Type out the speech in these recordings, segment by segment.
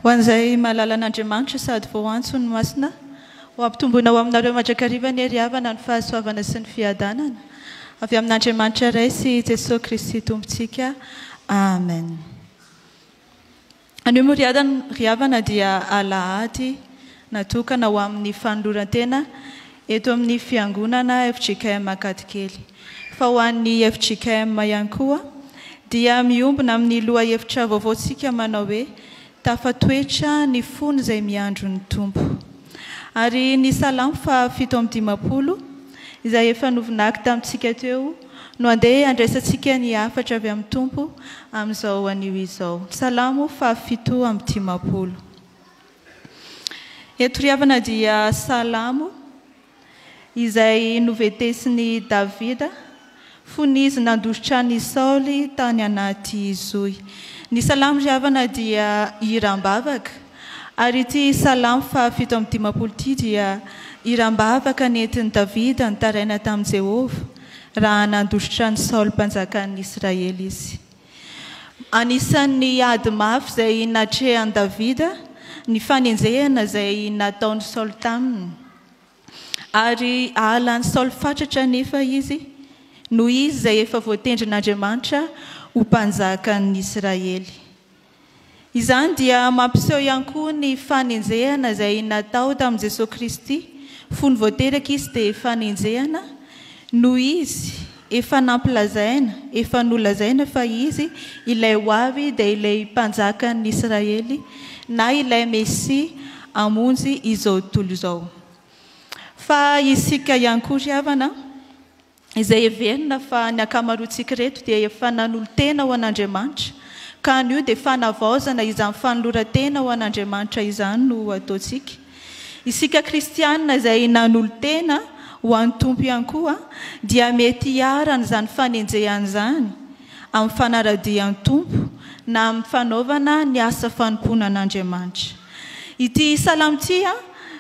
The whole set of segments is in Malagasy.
Ho an'izay mahalala an'Andriamanitra sady voaantso ny masina, ho ampitomboina ho aminareo mandrakariva ny hery havana, ny fahasoavana sy ny fiadanana, avy amin'Andriamanitra Ray sy Jesoa Kristy Tompontsika. Amen. Anio moa ry havana dia alahady natokana ho amin'ny fanoloran-tena eto amin'ny Fiangonana fjkm Ankadikely. Fa ho an'ny fjkm ihany koa dia miombona amin'ny lohahevitra vaovaontsika manao hoe Tafatoetra ny fon'izay miandry ny Tompo. Ary ny Salamo faha 57 izay efa novinaky tamintsika teo no andeha handraisantsika ny hafatra avy amin'ny Tompo amin'izao anio izao. Salamo faha 57. Eto ry havana dia Salamo izay noventesin'i Davida fony izy nandositra an'i Saoly tany anaty zohy. Ny Salamo ry havana dia hiram-bavaka, ary ity Salamo faha 57 ity dia hiram-bavaka nentin'i Davida nitaraina tamin'i Jehovah raha nandositra an'i Saoly mpanjakan'ny Israely izy. Anisan'ny ady mafy izay natrehan'i Davida ny fanenjehana izay nataon'i Saoly taminy. Ary hahalan'i Saoly fatratra anefa izy, noho izy izay efa voatendrin'Andriamanitra ho mpanjakan'ny Israely. Izany dia mampiseho ihany koa ny fanenjehana izay natao tamin'i Jesoa Kristy fony vao teraka Izy dia efa nenjehana noho Izy efa nampilazaina, efa nolazaina fa Izy ilay ho avy dia ilay Mpanjakan'ny Israely na ilay Mesia hamonjy izao tontolo izao. Fa isika ihany koa ry havana, izay heverina fa ny ankamaroantsika ireto dia efa nanolo-tena ho an'Andriamanitra, ka anio dia fanavaozana izany fanoloran-tena ho an'Andriamanitra izany no ataontsika. Isika kristiana izay nanolo-tena ho an'ny Tompo ihany koa dia mety hiharan'izany fanenjehana izany amin'ny fanaradian'ny Tompo na amin'ny fanaovana ny asa fanompoana an'Andriamanitra. Ity salamo ity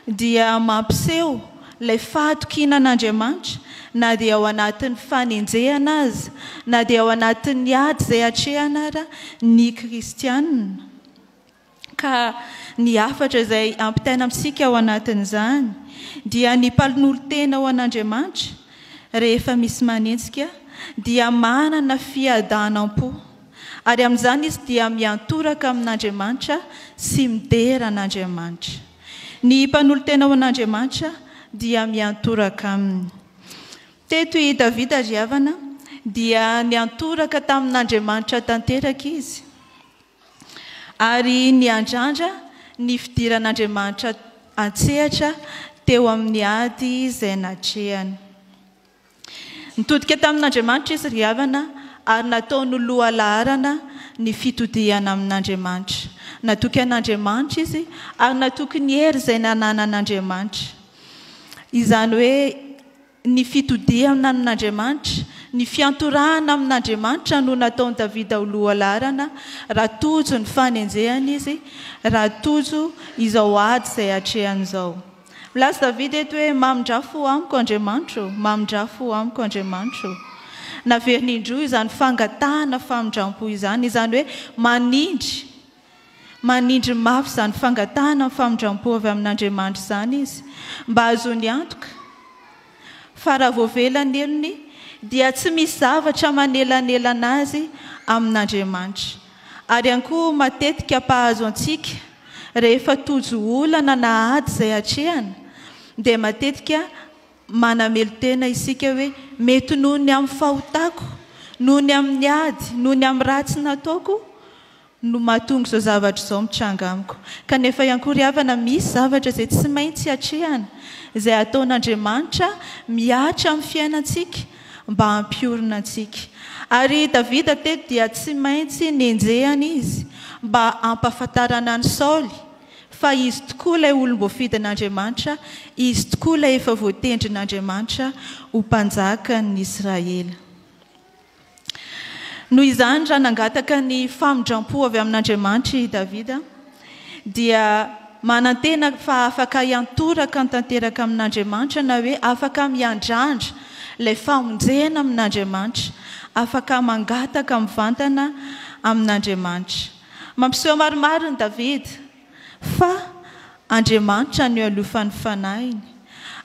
dia mampiseho Ilay fahatokiana an'Andriamanitra na dia ao anatin'ny fanenjehana aza, na dia ao anatin'ny ady izay atrehana ara ny kristiana. Ka ny hafatra izay ampitaina amintsika ao anatin'izany dia ny mpanolotena ho an'Andriamanitra rehefa misy manenjika dia manana fiadanam-po ary amin'izany izy dia miantoraka amin'Andriamanitra sy midera an'Andriamanitra. Ny mpanolo-tena ho an'Andriamanitra dia miantoraka aminy. Teto i Davida ry havana dia niantoraka tamin'Andriamanitra tanteraka izy ary niandrandra ny fidiran'Andriamanitra an-tsehatra teo amin'ny ady izay natrehany. Nitodika tamin'Andriamanitra izy ry havana ary nataony ho lohalaharana ny fitodihana amin'Andriamanitra. Natoky an'Andriamanitra izy ary natoky ny hery izay nananan'Andriamanitra. Izany hoe ny fitodihana amin'Andriamanitra, ny fiantorahana amin'Andriamanitra no nataon'i Davida ho lohalaharana raha tojo ny fanenjehana izy, raha tojo izao ady izay atrehany izao. Milaza Davida eto hoe, Mamindrà fo amiko, Andriamanitro ô, mamindrà fo amiko, Andriamanitro ô. Naveriny indroa izany fangatahana famindram-po izany, izany hoe manindry, manindry mafy izany fangatahana ny famindram-po avy amin'Andriamanitra izany izy, mba hahazoany antoka fa raha voavela ny helony dia tsy misy zavatra manelanelana azy amin'Andriamanitra. Ary ihany koa matetika mpahazo antsika rehefa tojo olana na ady izay atrehana dia matetika manamelo-tena isika hoe mety noho ny amin'ny fahotako, noho ny amin'ny ady, noho ny amin'ny ratsy nataoko no mahatonga izao zavatra izao mitranga amiko. Kanefa ihany koa ry havana misy zavatra izay tsy maintsy atrehana, izay ataon'Andriamanitra mihatra amin'ny fiainantsika mba hampiorina antsika. Ary Davida teto dia tsy maintsy nenjehana izy mba hampahafantarana an'i Saoly fa izy tokoa ilay olom-boafidin'Andriamanitra, izy tokoa ilay efa voatendrin'Andriamanitra ho mpanjakan'ny Israely. Noho izany, raha nangataka ny famindram-po avy amin'Andriamanitra i Davida, dia manantena fa afaka hiantoraka tanteraka amin'Andriamanitra na hoe afaka miandrandra ilay famonjena amin'Andriamanitra, afaka mangataka mivantana amin'Andriamanitra. Mampiseho marimarina i Davida. Fa Andriamanitra no ialofan'ny fanahiny.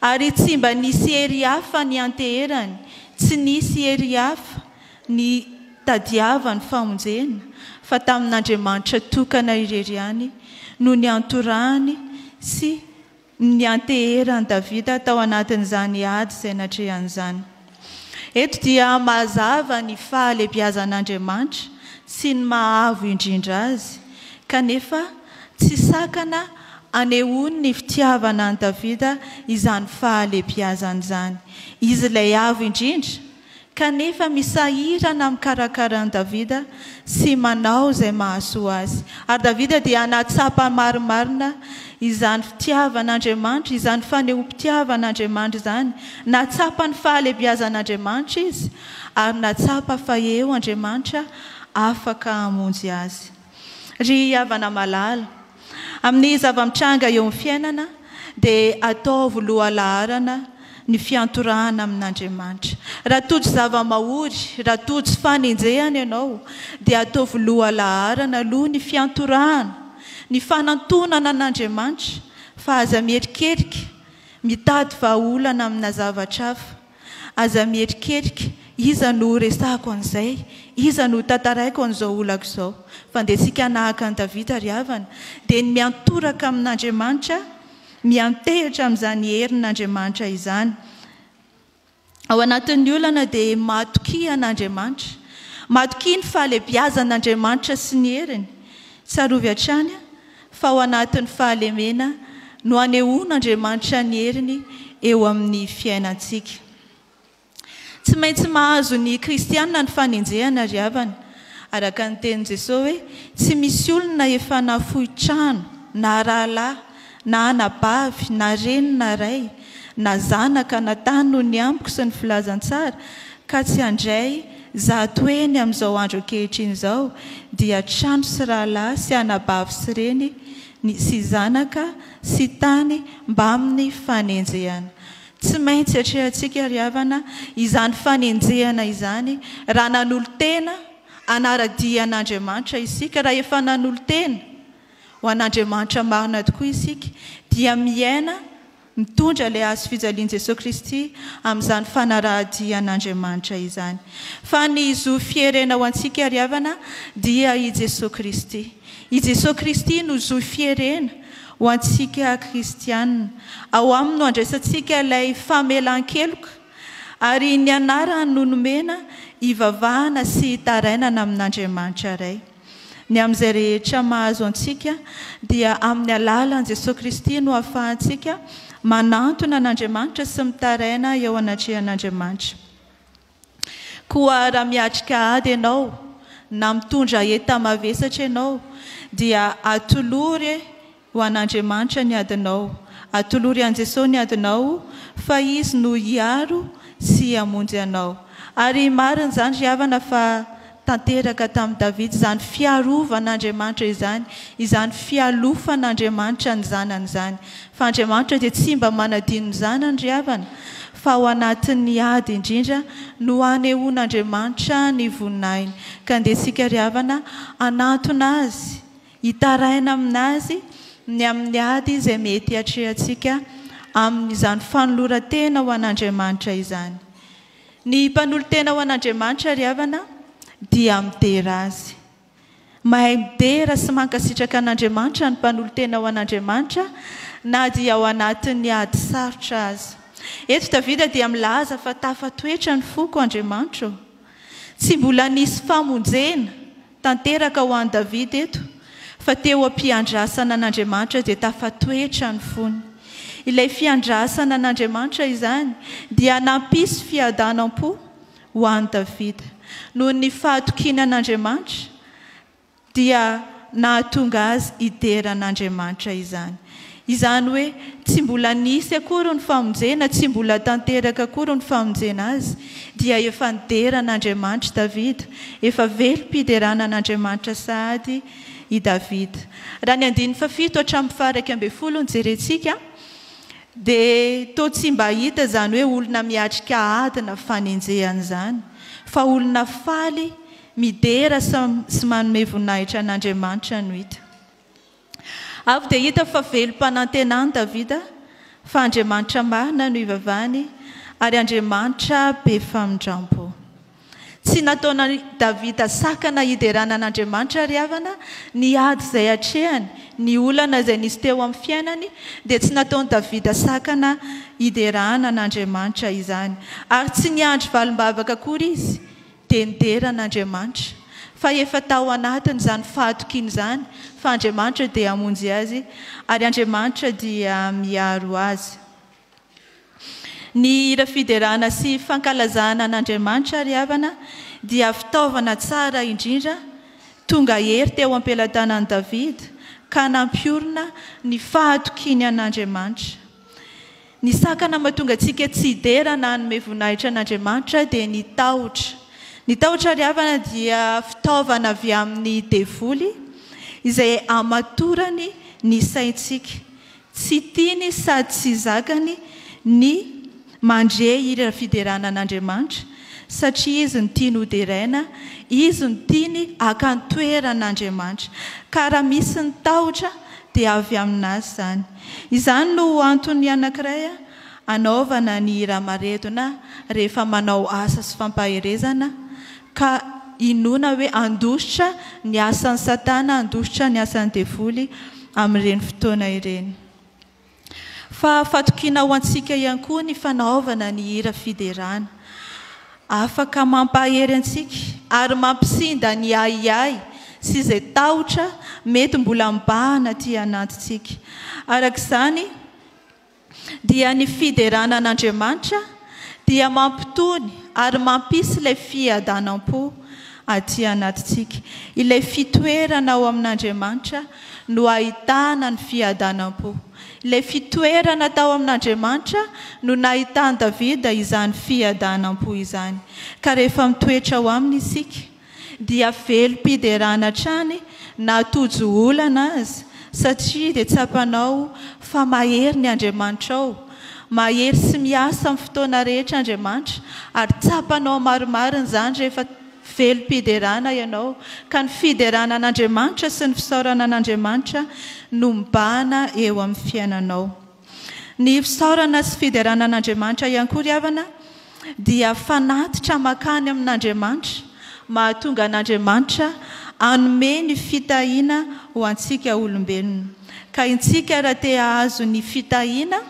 Ary tsy mba nisy hery hafa nianteherany, tsy nisy hery hafa nitadiavany famonjena, fa tamin'Andriamanitra tokana irery ihany no niantorahany sy nianteheran'i Davida tao anatin'izany ady izay natrehany izany. Eto dia mazava ny fahalebiazan'Andriamanitra sy ny maha avo indrindra Azy, kanefa tsy sakana anehoany ny fitiavana an'i Davida izany fahalebiazany izany. Izy ilay avo indrindra, kanefa misahirana mikarakara an'i Davida sy manao izay mahasoa azy. Ary Davida dia nahatsapa marimarina izany fitiavan'Andriamanitra, izany fanehoam-pitiavan'Andriamanitra izany. Nahatsapa ny fahalebiazan'Andriamanitra izy, ary nahatsapa fa eo Andriamanitra afaka hamonjy azy. Ry havana malala, amin'ny zava-mitranga eo amin'ny fiainana dia ataovy lohalaharana ny fiantorahana amin'Andriamanitra. Raha tojo zava-mahory, raha tojo fanenjehana ianao, dia ataovy lohalaharana aloha ny fiantorahana, ny fanantonana an'Andriamanitra, fa aza mierikerika mitady vahaolana amina zavatra hafa. Aza mierikerika, iza no ho resahako an'izay? Iza no ho tantaraiko an'izao olako izao? Fa ndeha tsika hanahaka an'i Davida ry havana, dia ny miantoraka amin'Andriamanitra, miantehitra amin'izany herin'Andriamanitra izany. Ao anatin'ny olana dia matokia an'Andriamanitra. Matokia ny fahalebiazan'Andriamanitra sy ny heriny. Tsarovy hatrany fa ao anatin'ny fahalemena no anehoan'Andriamanitra ny heriny eo amin'ny fiainantsika. Tsy maintsy mahazo ny kristiana ny fanenjehana ry havana. Araka ny tenin'i Jesosy hoe, tsy misy olona efa nafoy trano, na rahalahy, na anabavy, na reny na ray, na zanaka na tany noho ny amiko sy ny filazantsara, ka tsy handray zato heny amin'izao andro ankehitriny izao, dia trano sy rahalahy sy anabavy sy reny ny sy zanaka sy tany mbamin'ny fanenjehana. Tsy maintsy atrehantsika ry havana izany fanenjehana izany raha nanolo-tena hanara-dia an'Andriamanitra isika, raha efa nanolo-tena ho an'Andriamanitra marina tokoa isika dia miaina mitondra ilay hazo fijalian'i Jesoa Kristy amin'izany fanaraha-dia an'Andriamanitra izany. Fa ny zo fierena ho antsika ry havana dia i Jesoa Kristy. I Jesoa Kristy no zo fierena ho antsika kristiana. Ao aminy no andraisantsika ilay famelan-keloka ary ny anarany no nomena hivavahana sy hitarainana amin'Andriamanitra Ray. Ny amin'izay rehetra mahazo antsika dia amin'ny alalan'i Jesoa Kristy no ahafahantsika manantona an'Andriamanitra sy mitaraina eo anatrehan'Andriamanitra. Koa raha miatrika ady ianao na mitondra enta-mavesatra ianao dia atolory ho an'Andriamanitra ny adinao. Atolory an'i Jesoa ny adinao fa Izy no hiaro sy hamonjy anao. Ary marina izany ry havana fa tanteraka tamin'i Davida izany fiarovan'Andriamanitra izany, izany fialofan'Andriamanitra ny zanany izany. Fa Andriamanitra dia tsy mba manadino ny zanany ry havana, fa ao anatin'ny ady indrindra no anehoan'Andriamanitra ny voninahiny. Ka ndeha isika ry havana hanantona Azy. Hitaraina aminazy ny amin'ny ady izay mety hiatrehantsika amin'izany fanoloran-tena ho an'Andriamanitra izany. Ny mpanolo-tena ho an'Andriamanitra ry havana dia midera Azy. Mahay midera sy mankasitraka an'Andriamanitra ny mpanolo-tena ho an'Andriamanitra na dia ao anatin'ny ady sarotra aza. Eto Davida dia milaza fa tafatoetra ny foko Andriamanitro. Tsy mbola nisy famonjena Tanteraka ho an'i Davida eto fa teo am-piandrasana an'Andriamanitra dia tafatoetra ny fony. Ilay fiandrasana an'Andriamanitra izany dia nampisy fiadanam-po ho an'i Davida. Noho ny fahatokiany an'Andriamanitra dia nahatonga azy hidera an'Andriamanitra izany. Izany hoe tsy mbola nisy akory ny famonjena, tsy mbola tanteraka akory ny famonjena azy, dia efa nidera an'Andriamanitra i Davida, efa velom-piderana an'Andriamanitra sahady i Davida. Raha ny andininy fahafito hatramin'ny faha-11 no jerentsika, dia toa tsy mba hita izany hoe olona miatrika ady na fanenjehana izany, fa olona faly midera sy manome voninahitra an'Andriamanitra no hita. Avy dia hita fa velom-panantenana Davida fa Andriamanitra marina no ivavahany ary Andriamanitra be famindrampo. Tsy nataon'i Davida sakana hiderana an'Andriamanitra ry havana ny ady izay atrehany, ny olana izay nisy teo amin'ny fiainany dia tsy nataon'i Davida sakana hiderana an'Andriamanitra izany. Ary tsy niandry valim-bavaka akory izy dia nidera an'Andriamanitra fa efa tao anatiny izany fahatokiana izany fa Andriamanitra dia hamonjy azy ary Andriamanitra dia miaro azy. Ny hira fiderana sy fankalazana an'Andriamanitra ry havana dia fitaovana tsara indrindra tonga hery teo am-pelatanan'i Davida ka nampiorina ny fahatokiany an'Andriamanitra. Ny sakana mahatonga antsika tsy hidera na hanome voninahitra an'Andriamanitra dia ny tahotra. Ny tahotra ry havana dia fitaovana avy amin'ny devoly izay amatorany ny saintsika. Tsy tiany sady tsy zakany ny mandre hira fiderana an'Andriamanitra satria izy no tiany hoderaina, izy no tiany haka ny toeran'Andriamanitra. Ka raha misy ny tahotra dia avy aminazy izany. Izany no antony anankiray anaovana ny hira maredona rehefa manao asa sy fampaherezana ka inoana hoe handositra ny asan'i Satana, handositra ny asan'ny devoly amin'ireny fotoana ireny. Fa fatokiana ho antsika ihany koa ny fanaovana ny hira fiderana. Afaka mampahery antsika ary mampisinda ny ahiahy sy izay tahotra mety mbola mibahana aty anatintsika. Araka izany, dia ny fiderana an'Andriamanitra dia mampitony ary mampisy ilay fiadanam-po aty anatintsika. Ilay fitoerana ao amin'Andriamanitra no ahitana ny fiadanam-po. Ilay fitoerana tao amin'Andriamanitra no nahitan'i Davida izany fiadanam-po izany. Ka rehefa mitoetra ao aminy isika, dia velom-piderana hatrany na tojo olana aza, satria dia tsapanao fa mahery ny Andriamanitrao, mahery sy miasa amin'ny fotoana rehetra Andriamanitra, ary tsapanao marimarina izany rehefa velom-piderana ianao, ka ny fiderana an'Andriamanitra sy ny fisaorana an'Andriamanitra no mibahana eo amin'ny fiainanao. Ny fisaorana sy fiderana an'Andriamanitra ihany koa ry havana dia fanatitra makany amin'Andriamanitra, mahatonga an'Andriamanitra hanome ny fitahiana ho antsika olombelona. Ka intsika raha te hahazo ny fitahiana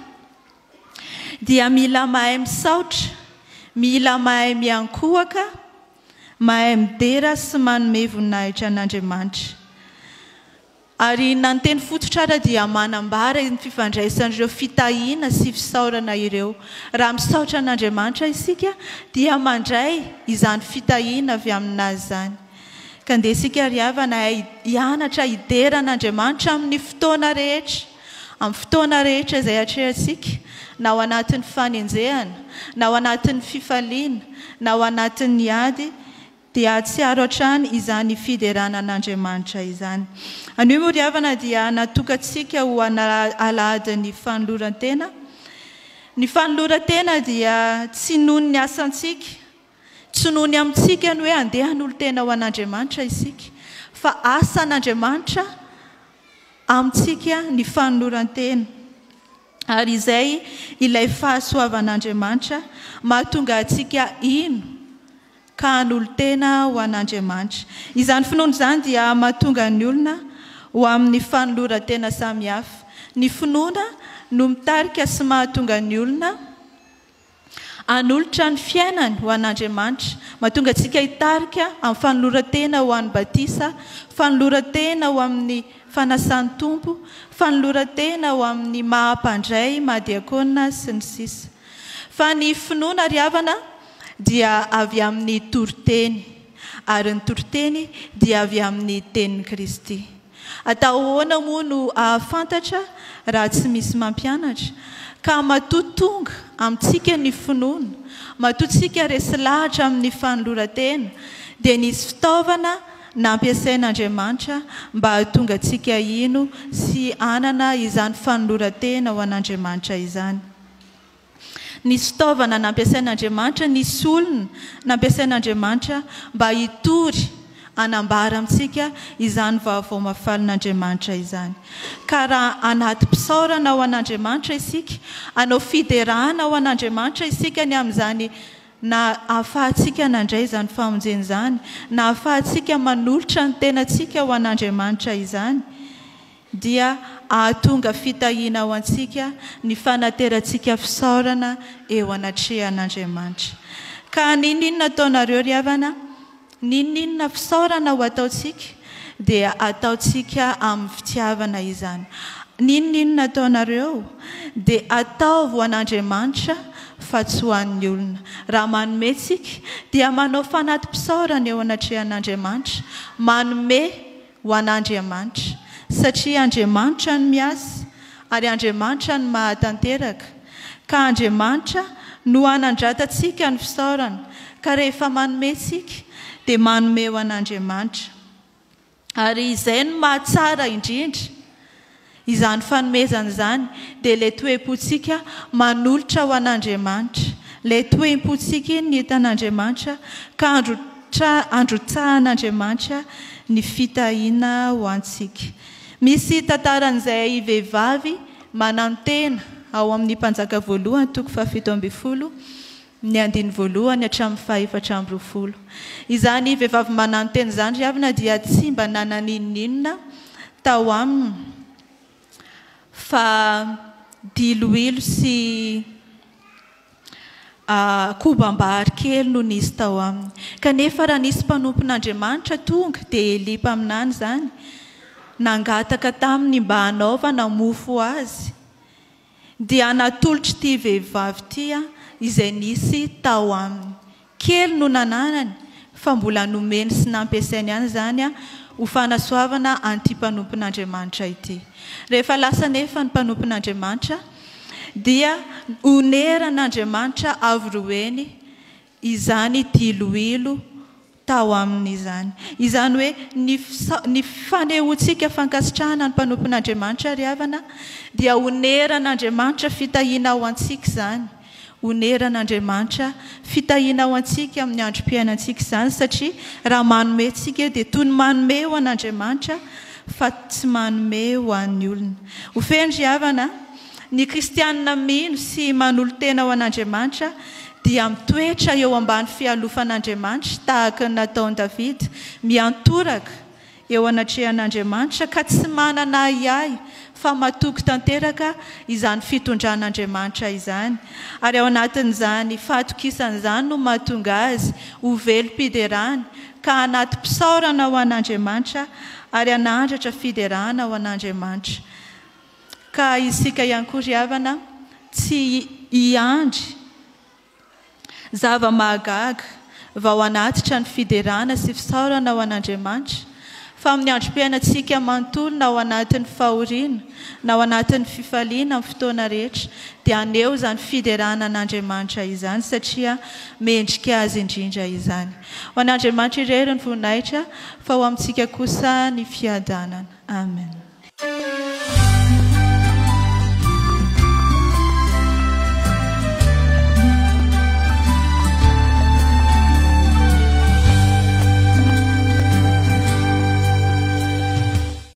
dia mila mahay misaotra, mila mahay miankohoka, mahay midera sy manome voninahitra an'Andriamanitra. Ary na ny teny fototra ara dia manambara ny fifandraisan'ireo fitahiana sy fisaorana ireo. Raha misaotra an'Andriamanitra isika dia mandray izany fitahiana avy aminazy izany. Ka ndeha isika ry havana hianatra hidera an'Andriamanitra amin'ny fotoana rehetra, amin'ny fotoana rehetra izay atrehantsika, na ao anatin'ny fanenjehana, na ao anatin'ny fifaliana, na ao anatin'ny ady, Dia hahatsiaro hatrany izany fiderana an'Andriamanitra izany. Anio moa ry havana dia natokantsika ho alahadin'ny fanoloran-tena. Ny fanoloran-tena dia tsy noho ny asantsika, tsy noho ny amintsika ny hoe handeha hanolo-tena ho an'Andriamanitra isika, fa asan'Andriamanitra amintsika ny fanoloran-tena. Ary izay ilay fahasoavan'Andriamanitra mahatonga antsika hino ka hanolo-tena ho an'Andriamanitra. Izany finoana izany dia mahatonga ny olona ho amin'ny fanoloran-tena samihafa. Ny finoana no mitarika sy mahatonga ny olona hanolotra ny fiainany ho an'Andriamanitra. Mahatonga antsika hitarika amin'ny fanoloran-tena ho an'ny batisa, fanoloran-tena ho amin'ny fanasan'ny Tompo, fanoloran-tena ho amin'ny maha-mpandray, maha-diakona, sy ny sisa. Fa ny finoana ry havana dia avy amin'ny toriteny, ary ny toriteny dia avy amin'ny tenin'i Kristy. Atao ahoana moa no hahafantatra raha tsy misy mampianatra? Ka matoa tonga amintsika ny finoana, matoa tsika resy lahatra amin'ny fanoloran-tena, dia nisy fitaovana nampiasain'Andriamanitra mba hahatonga antsika hino sy hanana izany fanoloran-tena ho an'Andriamanitra izany. Nisy fitaovana nampiasain'Andriamanitra, nisy olona nampiasain'Andriamanitra mba hitory Hanambara amintsika izany vaovao mahafalin'Andriamanitra izany. Ka raha anaty-pisaorana ho an'Andriamanitra isika, hanao fiderana ho an'Andriamanitra isika ny amin'izany na ahafahantsika nandray izany famonjena izany, na ahafahantsika manolotra ny tenantsika ho an'Andriamanitra izany, dia hahatonga fitahiana ho antsika ny fanaterantsika fisaorana eo anatrehan'Andriamanitra. Ka n'inon'inona ataonareo ry havana, n'inon'inona fisaorana ho ataontsika, dia ataontsika amin'ny fitiavana izany. N'inon'inona ataonareo, dia ataovy ho an'Andriamanitra fa tsy ho an'ny olona. Raha manome tsika, dia manao fanati-pisaorana eo anatrehan'Andriamanitra, manome ho an'Andriamanitra, satria Andriamanitra no miasa ary Andriamanitra no mahatanteraka, ka Andriamanitra no hanandratantsika ny fisaorana, ka rehefa manome tsika dia manome ho an'Andriamanitra. Ary izay no mahatsara indrindra izany fanomezana izany dia ilay toe-pontsika manolotra ho an'Andriamanitra. Ilay toe-pontsika iny no hitan'Andriamanitra ka androtsahan'Andriamanitra ny fitahiana ho antsika. Misy tantaran'izay vehivavy manantena ao amin'ny Mpanjaka voalohany toko fahafito ambin'ny folo ny andininy voalohany hatramin'ny faha-24. Izany vehivavy manantena izany ry havana dia tsy mba nanan'inon'inona tao aminy fa diloilo sy kobam-bary kely no nisy tao aminy. Kanefa raha nisy mpanompon'Andriamanitra tonga, dia Elia mpaminany izany, nangataka taminy mba hanaovana mofo azy, dia natolotr'ity vehivavy ity izay nisy tao aminy. Kely no nananany fa mbola nomeny sy nampiasainy ihany izany ho fanasoavana an'ity mpanompon'Andriamanitra ity. Rehefa lasa anefa ny mpanompon'Andriamanitra dia oneran'Andriamanitra avo roa heny izany diloilo tao aminy izany. Izany hoe ny ny fanehoantsika fankasitrahana ny mpanompon'Andriamanitra ry havana dia oneran'Andriamanitra fitahiana ho antsika izany. Oneran'Andriamanitra fitahiana ho antsika amin'ny androm-piainantsika izany satria raha manome tsika dia toy ny manome ho an'Andriamanitra fa tsy manome ho an'ny olona. Ho feno ry havana, ny kristianina mino sy manolo-tena ho an'Andriamanitra dia mitoetra eo ambany fialofan'Andriamanitra tahaka ny nataon'i Davida, miantoraka eo anatrehan'Andriamanitra ka tsy manana ahiahy fa matoky tanteraka izany fitondran'Andriamanitra izany, ary ao anatin'izany fahatokisana izany no mahatonga azy ho velom-piderana ka hanati-pisaorana ho an'Andriamanitra ary hanandratra fiderana ho an'Andriamanitra. Ka isika ihany koa ry havana tsy hiandry zava-mahagaga vao hanatitra ny fiderana sy fisaorana ho an'Andriamanitra, fa amin'ny androm-piainantsika manontolo na ao anatin'ny fahoriana na ao anatin'ny fifaliana amin'ny fotoana rehetra dia haneho izany fiderana an'Andriamanitra izany satria mendrika azy indrindra izany. Ho an'Andriamanitra irery ny voninahitra fa ho amintsika kosa ny fiadanana. Amen.